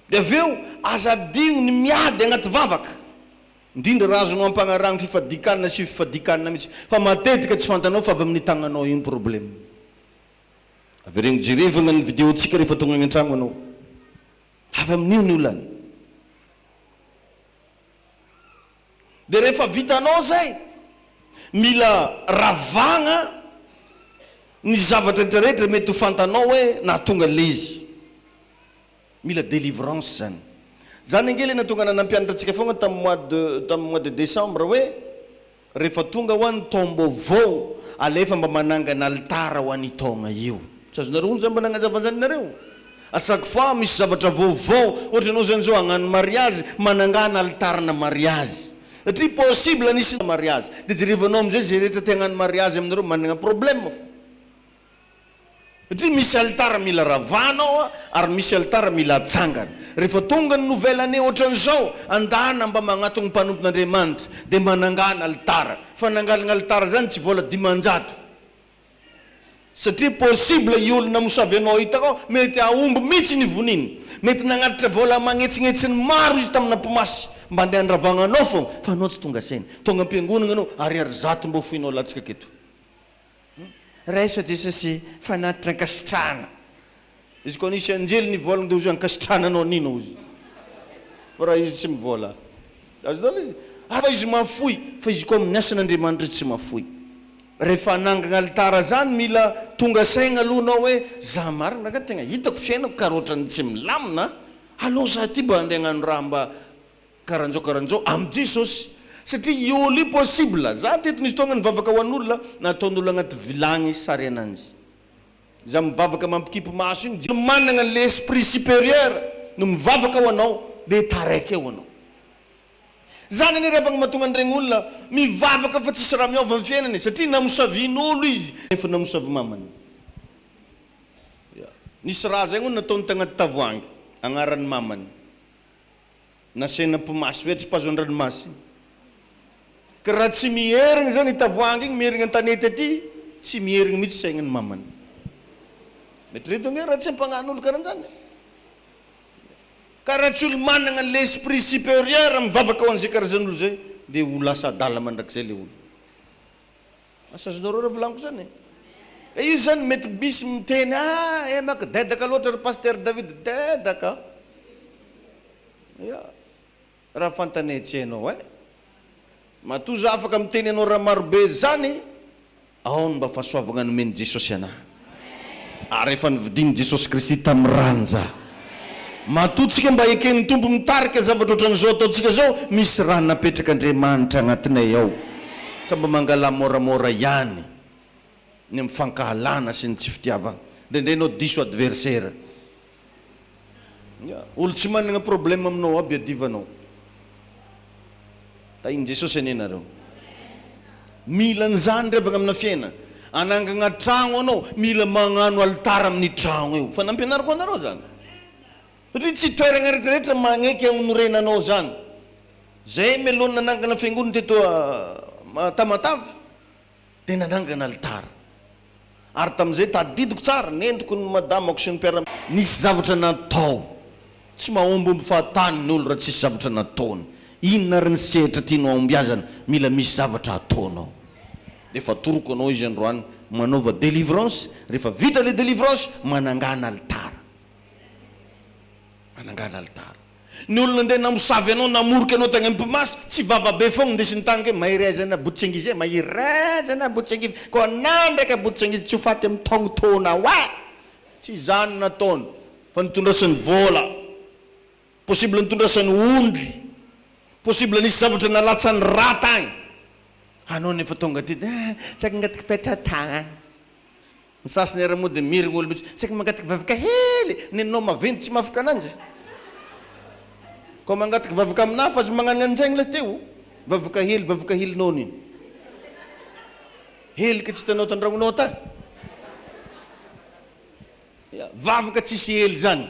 Dia avy eo aza adino ny miady agnaty vavaka. Indrindra raha azonao ampagnarahagna fifadikanina sy fifadikanina mihitsy fa matetika tsy fantanao fa avy amin'ny tagnanao io ny problème. Avereno jerevana ny video-ntsika rehefa tonga any an-tragno anao. Avy amin'io ny olana. Dia rehefa vitanao izay, mila ravagna ny zavatra rehetra rehetra mety ho fantanao hoe nahatonga an'ilay izy. Mila délivrance izany. Izany ange ilay nahatonga anah nampianatra antsika foagna tamin'ny mois de tamin'ny mois de décembre hoe rehefa tonga hoa ny taom-baovao, alefa mba manangana alitara ho an'io taogna io. Tsy azonareo hono zany mba nagnazava an'izany nareo? A chaque fois misy zavatra vaovao, ohatra ianao zany zao hagnano mariazy, manangana alitarana mariazy. Satria possible nisy mariazy. Dia jerevanao amin'izay izay rehetra te hagnano mariazy aminareo managna problème fo. Satria misy alitara mila ravana ao ary misy alitara mila atsangana. Rehefa tonga ny nouvelle année ohatran'izao, andana mba magnatogno mpanompon'Andriamanitra dia manangana alitara. Fanangalagna alitara zany tsy vola 500. Satria possible io olona mosavy anao io takao mety hahomby mihitsy ny voniny. Mety nagnatitra vola magnetsinetsiny maro izy tamina mpimasy mba andeha handravagna anao fogna fa anao tsy tonga saina. Tonga am-piangonagna anao ariary zato mbô foinao latsaka aketo. Raiso Jesosy fanatitra ankasitrahana. Izy koa nisy anjely nivolagna dia hozy ankasitrahana anao nino hozy. Fa raha izy tsy mivola. Azonao ilay izy? Fa izy mahafoy, fa izy koa amin'ny asan'Andriamanitra izy tsy mahafoy. Rehefa hanangana alitara zany mila tonga saigna aloha anao hoe za marina nga tegna hitako fiainako karaha ohatran'ny tsy milamina, aleo za ty mba andeha hagnano raha mba Karanjao karanjao am Jesosy satria io olo io possible za teto nisy fotoagna nivavaka ho an'olona nataon'olo agnaty vilagny sary ananjy za mivavaka mampikipy maso igny managna le esprit supérieur no mivavaka ho anao de taraiky eo anao zany anie ry havagna mahatonga an'iregny olona mivavaka fa tsisy raha miova am fiainany satria namosavian'olo izy efa namosavy mamany ya nisy raha zegny hono nataony tagnaty tavoahangy agnaran'ny mamany Nasaina mpimasy hoe atsipazo an-dranomasina. Ka raha tsy miherigny zany i tavoahangy igny miherigny an-tanety aty, tsy miherigny mihitsy saignan'ny mamany. Eritrereto ange raha tsy ampagnan'olo karan'zany e. Ka raha tsy olo managna l'esprit supérieur mivavaka ho an'izay karazan'olo zay de ho lasa adala mandrakizay le olo. Asa azonareo raha volaniko zany e. E izy zany mety misy miteny ah eh maka dedaka loatra ry pasteur David, dedaka ya raha fantanay tsy hainao eh. Matoa za afaka miteny anao raha marobe zany, ao ny mba fahasoavagna nomen'i Jesosy anah. Ary efa novidian'i Jesosy Kristy tamin'ny rany za. Matoa tsika mba eken'ny Tompo mitarika zavatra ohatran'izao ataontsika zao, misy rà napetrak'Andriamanitra agnatinay ao. Ka mba mangalà moramora ihany ny amin'ny fankahalana sy ny tsy fitiavagna. Indraindray enao diso adversaire. Ya, olo tsy managna problème aminao aby iadivanao. Tahin'i Jesosy anie nareo. Mila an'izany ry havagna amina fiainana. Anangagna tragno anao, mila magnano alitara amin'ny tragno io. Fa nampianariko anareo zany. Satria tsy toeragna retraretra magneky hagnorenanao zany. Zay mialoha ny nanangana fiangonana teto Tamatave dia nanangana alitara. Ary tamin'izay tadidiko tsara, nentiko ny madamako sy ny mpiara. Nisy zavatra natao. Tsy mahombiomby fahatany ny olo raha tsisy zavatra nataony. Inona ary ny sehatra tianao hahombiazana? Mila misy zavatra ataonao. Efa atoroko anao izy androany, manaova délivrance, rehefa vita le délivrance, manangana alitara. Manangana alitara. Ny olona ndeha namosavy anao, namoroka anao tagny am-pimasy, tsy vava be fogna ndesiny tagny ke maherezana botsengizy e, maherezana botsengizy, koa anah ndraiky abotsengizy tsy ho faty am taogno taona oa! Tsy zany nataony fa nitondrasany vola, possible nitondrasany ondry, possible nisy zavatra nalatsany rà tagny, anao nefa tonga aty de ah saika angataky petra-tagnana. Ny sasany ary moa dia mirigny olo mihitsy, saika mangataky vavaka hely, nenao maventy tsy mahafaka ananjy. Koa mangataky vavaka aminah fa aza magnano anjegny lay teo, vavaka hely, vavaka helinao nino. Hely ka tsy hitanao tandragnonao tany. Ya, vavaka tsisy hely zany.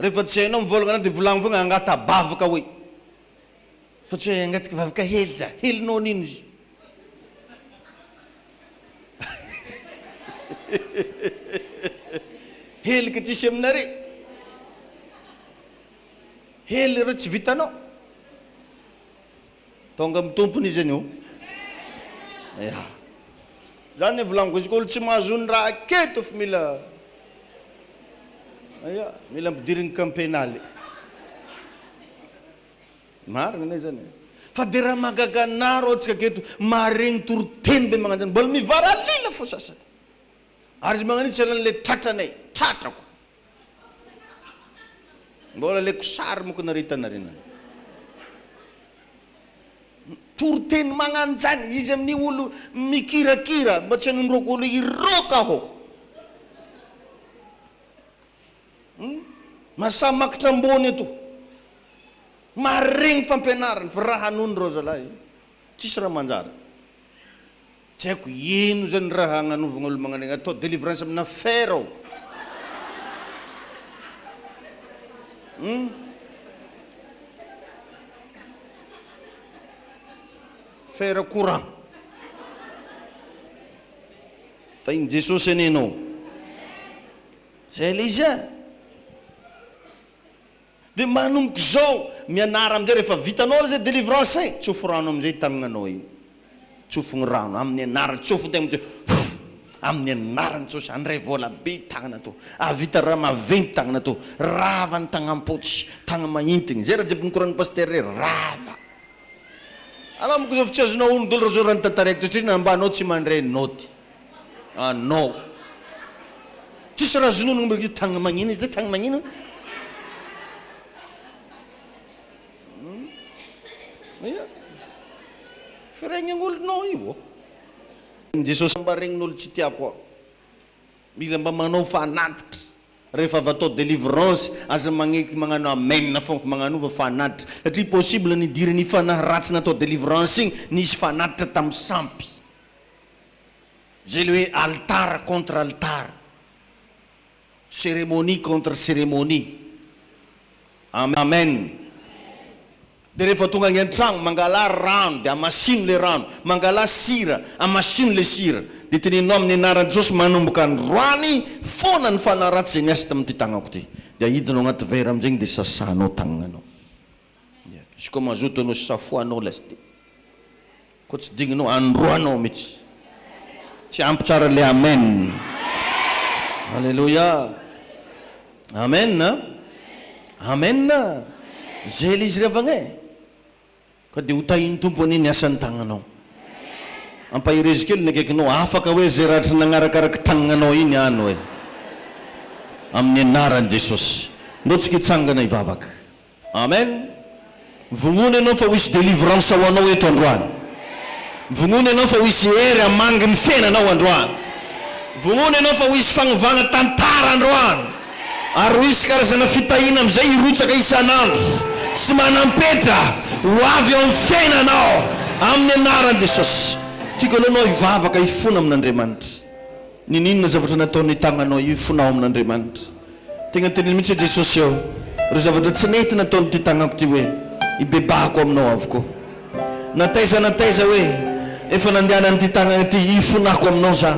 Rehefa tsy hainao mivolagna anah dia volagno fogna angata-bavaka hoe. Fa tsy hoe angataky vavaka hely za, helinao nino izy. Helika tsisy aminare. Hely ireo tsy vitanao. Tonga amin'ny tompony izy anio. Ya. Zany ny volaniko izy koa olo tsy mahazo ny raha aketo fa mila ya, mila ampidirigny camp pénal. Marina anie zany e. Fa de raha mahagaga anah rô tsika aketo maharegny toriteny be magnano zany mbola mivaralila fô sasany. Ary izy magnano io tsy halan'le tratranay, tratrako. Mbola aleko sary moko nareo hitanareo nany. Toriteny magnano zany izy amin'io olo mikirakira mba tsy hanondroako olo hiroka aho. Hum? Masaha makitra ambony eto. Maregny fampianarany fa raha nono reo zalahy tsisy raha manjary. Tsy haiko ino zany raha agnanovagna olo magnano regny atao délivrance amina fer ao. Hum. Fer courant. Tahin'i Jesosy anie enao. Zay le izy a. Dia manomboka izao, mianara amin'izay, rehefa vitanao ilay délivrance e, tsofy rano amin'izay tagnanao iny, tsofigny rano amin'ny anaran'i, tsofin-tegna amin'izay, huff, amin'ny anaran'i Jesosy, handray vola be tagnana tô, hahavita raha maventy tagnana tô, rava ny tagnam-potsy, tagna-mahintigny, zay raha jiaby nikoragn'ny pasitera rey, rava. Anao manko zao fa tsy azonao ono dolo raha zao raha notantaraiko teo satria namba anao tsy mandray naoty anao tsisy raha azonao ono tagna magnino izy tagna magnino ia firegnan'olonao io Jesosy mba regnin'olo tsy tiako aho Mila mba manao fanatitra rehefa avy atao délivrance, aza magneky magnano amen fogna fa magnanova fanatitra satria possible nidiran'ny fanahy ratsy natao délivrance igny nisy fanatitra tamin'ny sampy, zay le hoe alitara contre alitara, cérémonie contre cérémonie. Amen. Dia rehefa tonga any an-tragno, mangalà rano dia amasino le rano, mangalà sira, amasino le sira, dia tenenao amin'ny anaran'i Jesosy manomboka androany foana ny fanahy ratsy izay niasa tamin'ity tagnako ity. Dia ahidinao agnaty verre amin'izegny dia sasanao tagnanao. Izy koa mazoto anao safoanao lasite. Koa tsy digninao androanao mitsy. Tsy ampy tsara le amen. Alléluia. Amen a. Amen a. Zay le izy ry havagna e. Ka dia ho tahin'ny Tompo anie ny asan'ny tagnanao. Ampaherezo kely ny akaikinao, afaka hoe zay ratry nagnarakaraka tagnanao iny any hoe. Amin'ny anaran'i Jesosy. Ndao tsika hitsangana hivavaka. Amen! Mivognona ianao fa ho hisy délivrance ho anao eto androany. Mivognona ianao fa ho hisy hery hamangy ny fiainanao androany. Mivognona ianao fa ho hisy fagnovagna tantara androany. Ary ho hisy karazana fitahiana amin'izay hirotsaka isan'andro tsy manam-petra ho avy eo amin'ny fiainanao amin'ny anaran'i Jesosy. Tiako aloha ianao hivavaka hifona amin'Andriamanitra. Ninoninona zavatra nataon'ny tagnanao io hifonao amin'Andriamanitra. Tegna teneno mihitsy hoe Jesosy ô, ireo zavatra tsy nety nataon'ity tagnako ity hoe ibebahako aminao avokoa. Na taiza na taiza hoe efa nandehanan'ity tagnana ity hifonako aminao za.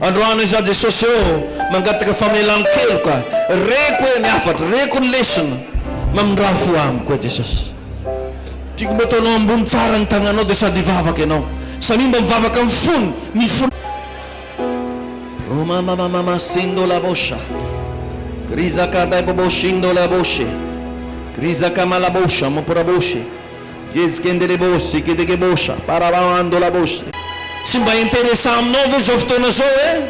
Androany izaho Jesosy ô, mangataka famelan-keloka, reko hoe ny hafatra, reko ny lesona, mamindrà fo amiko e Jesosy. Tiako mba ataonao ambony tsara ny tagnanao dia sady hivavaka ianao. Samia mba mivavaka amin'ny fony, mifona. Roma mama mama sindo la bosha Kriza kada bobo shindo la boshe Kriza kama la bosha mopora boshe Gezkende le boshe kedeke bosha Parabamando la boshe Tsy mba interessant aminao ve zao fotoana zao eh?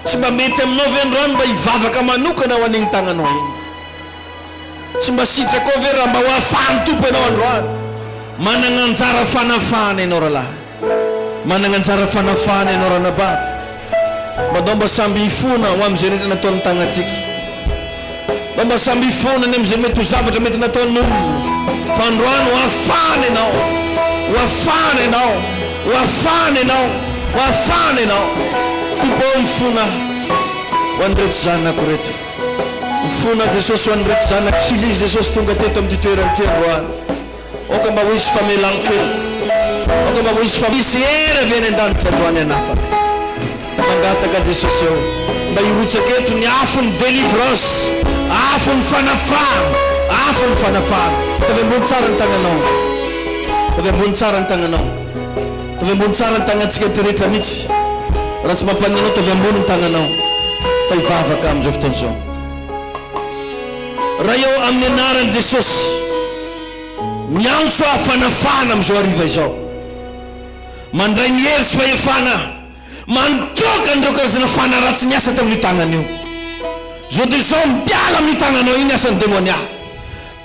Tsy mba mety aminao ve androany mba hivavaka manokana ho an'igny tagnanao igny? Tsy mba sitrakao ve raha mba ho afahan'ny Tompo ianao androany? Managna anjara fanafahana ianao rahalahy. Managna anjara fanafahana ianao ranabavy. Mba ndao mba samby hifona ho amin'izay rehetra nataon'ny tagnantsika. Ndao mba samby hifona ny amin'izay mety ho zavatra mety nataon'olona. Fa androany ho afahana ianao. Ho afahana ianao. Ho afahana ianao. Ho afahana ianao. Tompo ô mifona ho an'ireto zanako ireto. Mifona Jesosy ho an'ireto zanako. Iza izy Jesosy tonga teto amin'ity toerana ity androany. Aoka mba ho hisy famelan-keloka. Aoka mba ho hisy fa hisy hery avy any an-danitra androany hanafaka. Mangataka Jesosy ô, mba hirotsaka eto ny afon'ny délivrance, afon'ny fanafahana, afon'ny fanafahana. Ataovy ambony tsara ny tagnanao. Ataovy ambony tsara ny tagnanao. Ataovy ambony tsara ny tagnantsika aty rehetra mihitsy. Raha tsy mampanina anao, ataovy ambony ny tagnanao fa hivavaka amin'izao fotoana izao. Ray ô, amin'ny anaran'i Jesosy, miantso aho fanafahana amin'izao hariva izao. Mandray ny hery sy fahefana aho, mandroaka an'ireo karazana fanahy ratsy niasa tamin'io tanana io. Izao dia izao, miala amin'io tananao io ny asan'ny demonia.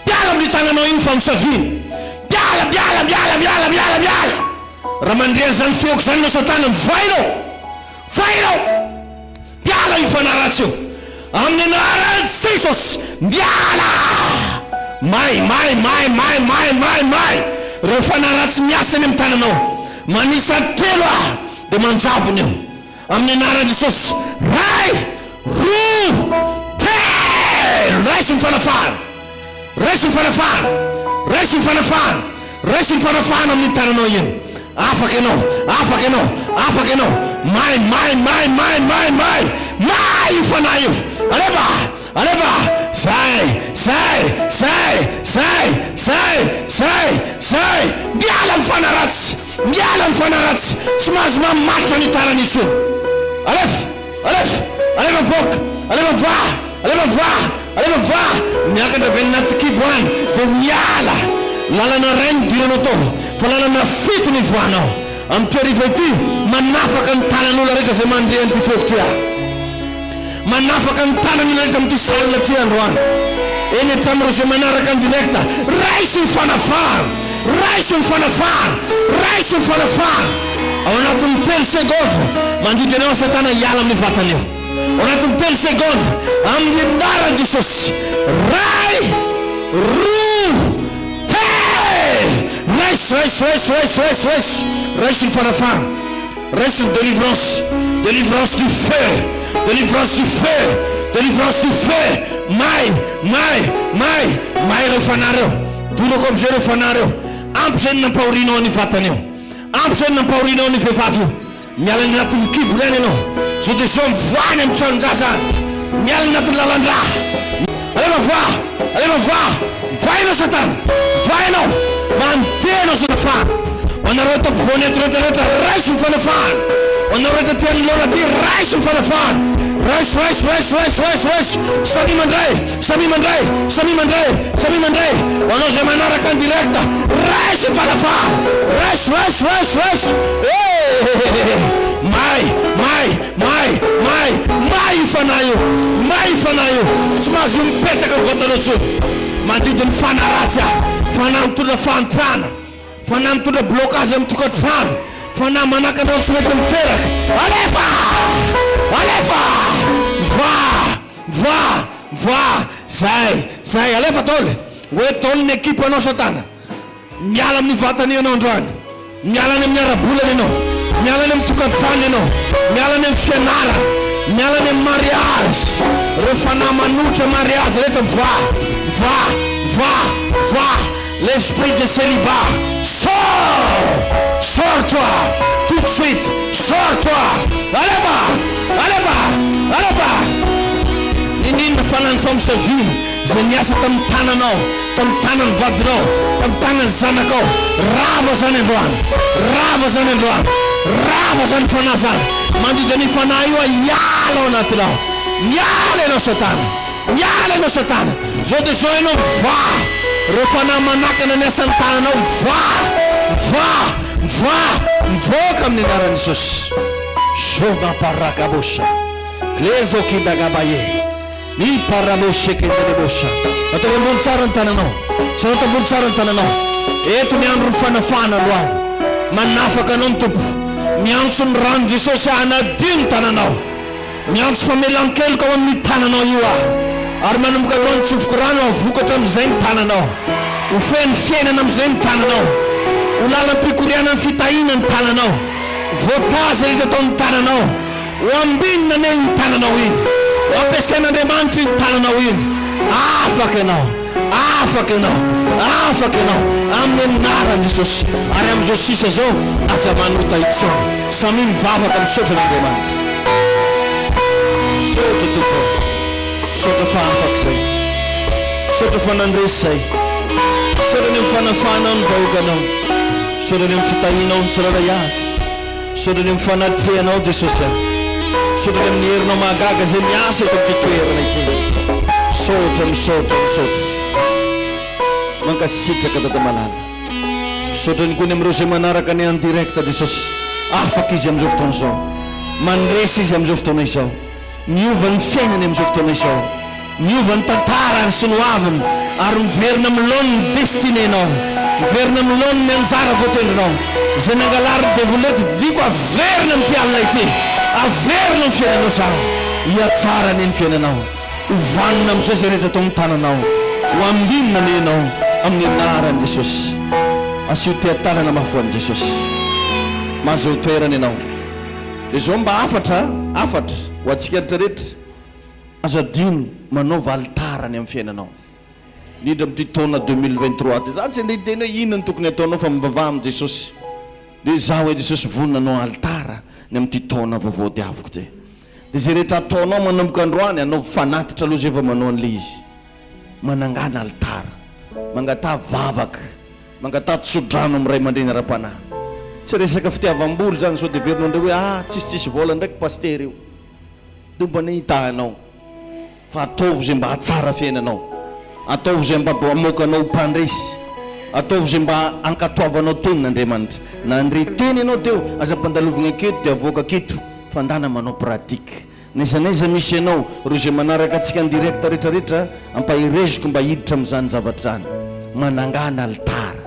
Miala amin'io tananao io ny famosaviana. Miala, miala, miala, miala, miala, miala. Raha mandre an'izany feoko izany ianao Satana, mivoaha ianao. Mivoaha ianao. Miala io fanahy ratsy io. Amin'ny anaran'i Jesosy, miala! May, may, may, may, may, may, may! Ireo fanahy ratsy miasa eny amin'ny tananao. Manisa telo aho dia manjavona io. Amin'ny anaran'i Jesosy. Ray, roa, telo! Raiso ny fanafahana! Raiso ny fanafahana! Raiso ny fanafahana! Raiso ny fanafahana amin'iny tananao iny! Afaka ianao! Afaka ianao! Afaka ianao! May, may, may, may, may, may! May io fanahy io! Alefa! Alefa! Zay! Zay! Zay! Zay! Zay! Zay! Zay! Miala ny fanahy ratsy! Miala ny fanahy ratsy! Tsy mahazo mamatotra ny tanany intsony! Alefa! Alefa! Alefa mivoaka! Alefa mivoaha! Alefa mivoaha! Alefa mivoaha! Miakatra avy any anaty kibo any dia miala! Lalana iray no nidiranao tao fa lalana fito no ivoahanao. Amin'ity hariva ity, manafaka ny tanan'olona rehetra izay mandre an'ity feoko ity aho. Manafaka ny tanany ilay eto amin'ity salle ity androany. Eny hatramin'ireo izay manaraka en direct. Raiso ny fanafahana! Raiso ny fanafahana! Raiso ny fanafahana! Ao anatin'ny telo segondra, mandidy anao Satana hiala amin'io vatana io. Ao anatin'ny telo segondra, amin'ny anaran'i Jesosy. Ray, roa, telo! Raiso, raiso, raiso, raiso, raiso, raiso! Raiso ny fanafahana. Raiso ny délivrance, délivrance du feu, délivrance du feu, délivrance du feu, may, may, may, may ireo fanahy ireo, dorako amizay ireo fanahy ireo, ampy izay ny nampahorianao an'io vatana io, ampy izay ny nampahorianao an'io vehivavy io, miala any anatin'ny kibony any ianao, zao dia zao mivoaha any amin'ny tranon-jaza any, miala any anatin'ny lalan-drà, alefa mivoaha, alefa mivoaha, mivoaha ianao satana, mivoaha ianao, mandeha ianao satana. Ho anareo eto ampovoany eto rehetra rehetra, raiso ny fanafahana. Ho anareo rehetra aty anoloana aty, raiso ny fanafahana. Raiso, raiso, raiso, raiso, raiso, raiso. Samia mandray, samia mandray, samia mandray, samia mandray. Ho anao izay manaraka en direct, raiso ny fanafahana. Raiso, raiso, raiso, raiso. Eh! May, may, may, may, may io fanahy io. May io fanahy io. Tsy mahazo mipetaka ny vatanao intsony. Mandidy ny fanahy ratsy aho. Fanahy mitondra fahantrana. Fanahy mitondra blocage amin'ny tokantrano, fanahy manakana ny tsy mety miteraka, alefa! Alefa! Mivoaha! Mivoaha! Mivoaha! Zay! Zay! Alefa daholo! Hoe daholo ny equipe anao satana! Miala amin'io vatana io ianao androany! Miala any amin'ny ara-bolana ianao! Miala any amin'ny tokantrano ianao! Miala any amin'ny fianarana! Miala any amin'ny mariage! Ireo fanahy manohitra mariage rehetra mivoaha! Mivoaha! Mivoaha! Mivoaha! L'esprit de celibat sors! Sors toi! Tout de suite! Sors toi! Alefa! Alefa! Alefa! Niniana fa na ny famosaviana izay niasa tamin'ny tananao, tamin'ny tanan'ny vadinao, tamin'ny tanan'ny zanakao, rava izany androany! Rava izany androany! Rava izany fanahy izany! Mandidy an'io fanahy io aho hiala ao anatinao! Miala ianao satana! Miala ianao satana! Zao dia zao ianao mivaha! Ireo fanahy manakana ny asan'ny tananao mivaha! Mivaha! Mivaha! Mivoaka amin'ny anaran'i Jesosy! Joma parakabosa Klezo kindagabaye Mi paramoshe kendelebosha Ataovy ambony tsara ny tananao Sarato ambony tsara ny tananao Eto ny andron'ny fanafahana androany Manafaka anao ny Tompo Miantso ny ran'i Jesosy hanadio ny tananao Miantso famelan-keloka ao amin'io tananao io aho, ary manomboka androany tsofiko rano aho vokatra amin'izay ny tananao. Ho feno fiainana amin'izay ny tananao. Ho lalam-pikorianan'ny fitahiana ny tananao. Voataza rehetra ataon'ny tananao. Ho ambinina anie iny tananao iny. Ho ampiasain'Andriamanitra iny tananao iny. Afaka ianao. Afaka ianao. Afaka ianao. Amin'ny anaran'i Jesosy. Ary amin'izao sisa izao, aza manota intsony. Samia mivavaka misaotra an'Andriamanitra. Misaotra Tompo ô. Misaotra fa afaka izay. Misaotra fa nandresy izay. Misaotra ny amin'ny fanafahanao ny vahoakanao. Misaotra ny amin'ny fitahianao ny tsirairay avy. Misaotra ny amin'ny fanatrehanao Jesosy a. Misaotra ny amin'ny herinao mahagaga izay miasa eto amin'ity toerana ity. Misaotra, misaotra, misaotra. Mankasitraka Dada Malala. Misaotra ihany koa ny amin'ireo izay manaraka ny en direct Jesosy. Afaka izy amin'izao fotoana izao. Mandresy izy amin'izao fotoana izao. Miova ny fiainany amin'izao fotoana izao. Miova ny tantarany sy ny hoaviny ary miverina amin'ny laoniny ny destinée-nao. Miverina amin'ny laoniny ny anjara voatendrinao. Izay nangalarin'ny devoly eto didiako averina amin'ity alina ity. Averina ny fiainanao izany. Hihatsara anie ny fiainanao. Ho vanona amin'izay izay rehetra ataon'ny tananao. Ho ambinina anie ianao amin'ny anaran'i Jesosy. Asio teha-tanana mafy ho an'i Jesosy. Mahazoa toerana ianao. Dia izao mba hafatra, hafatra ho antsika rehetrarehetra, aza adino manaova alitara ny amin'ny fiainanao. Indrindra amin'ity taona 2023 ity. Za tsy andeha hiteny hoe inona no tokony hataonao fa mivavaha amin'i Jesosy. Dia izaho hoe Jesosy vonona hanao alitara ny amin'ity taona vaovao diaviko ity. Dia izay rehetra ataonao manomboka androany, anaovy fanatitra aloha izay vao manao an'ilay izy. Manangàna alitara. Mangataha vavaka. Mangataha tsodrano amin'ny ray aman-dreny ara-panahy. Tsy resaka fitiavam-bola izany sao dia heverinao indray hoe ah tsisy tsisy vola ndraiky pasitera io. Tompo anie hitahy anao. Fa ataovy izay mba hahatsara fiainanao. Ataovy izay mba hamoaka anao ho mpandresy. Ataovy izay mba hankatoavanao tenin'Andriamanitra. Nandre teny ianao teo, aza ampandalovigna aketo dia avoaka aketo, fa ndana manao pratique. N'aiza n'aiza misy ianao, ireo izay manaraka antsika en direct retraretra, ampahereziko mba hiditra amin'izany zavatra izany. Manangana alitara.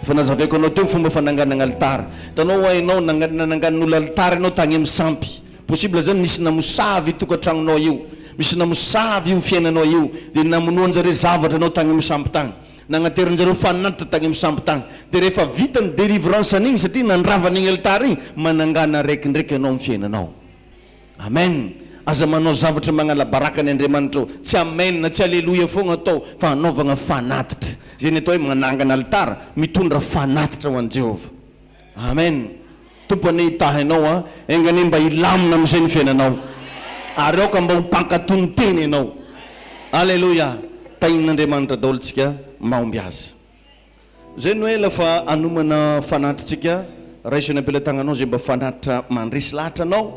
Efa nazavaiko anao teo ny fomba fananganagna alitara. Hitanao hoa ianao, nananganin'olo alitara ianao tagny amin'ny sampy. Possible zany nisy namosavy io tokantragnonao io, misy namosavy io fiainanao io, dia namonoanjareo zavatra anao tagny amin'ny sampy tagny, nagnaterinjareo fanatitra tagny amin'ny sampy tagny, dia rehefa vita ny délivrance an'igny satria nandrava an'igny alitara igny, manangana araiky ndraiky anao amin'ny fiainanao. Amen! Aza manao zavatra magnala baraka ny Andriamanitrao, tsy amen, tsy aleloia foagna atao fa anaovagna fanatitra. Zay ny atao hoe manangana alitara, mitondra fanatitra ho an'i Jehovah. Amen! Tompo anie hitahy anao a! Enga anie mba hilamina amin'izay ny fiainanao. Ary aoka mba ho mpankatò ny teny ianao. Aleloia! Tahin'Andriamanitra daholo tsika mahomby azy. Zay no ela fa hanomana fanatitsika, raiso eny am-pelatananao izay mba fanatitra mandresy lahatra anao,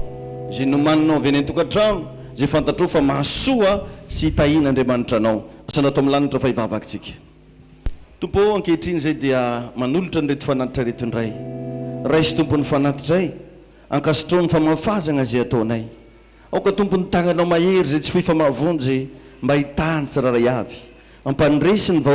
izay nomaninao avy any an-tokantrano, izay fantatrao fa mahasoa sy hitahian'Andriamanitra anao. Asandrato amin'ny lanitra fa hivavaka tsika. Tompo ô, ankehitriny izay dia manolotra an'ireto fanatitra ireto indray. Raiso Tompo ny fanatitray, ankasitrao ny famafazagna izay ataonay. Aoka Tompo ny tagnanao mahery izay tsy foy fa mahavonjy mba hitaha ny tsirairay avy. Ampandresy ny vahoaka.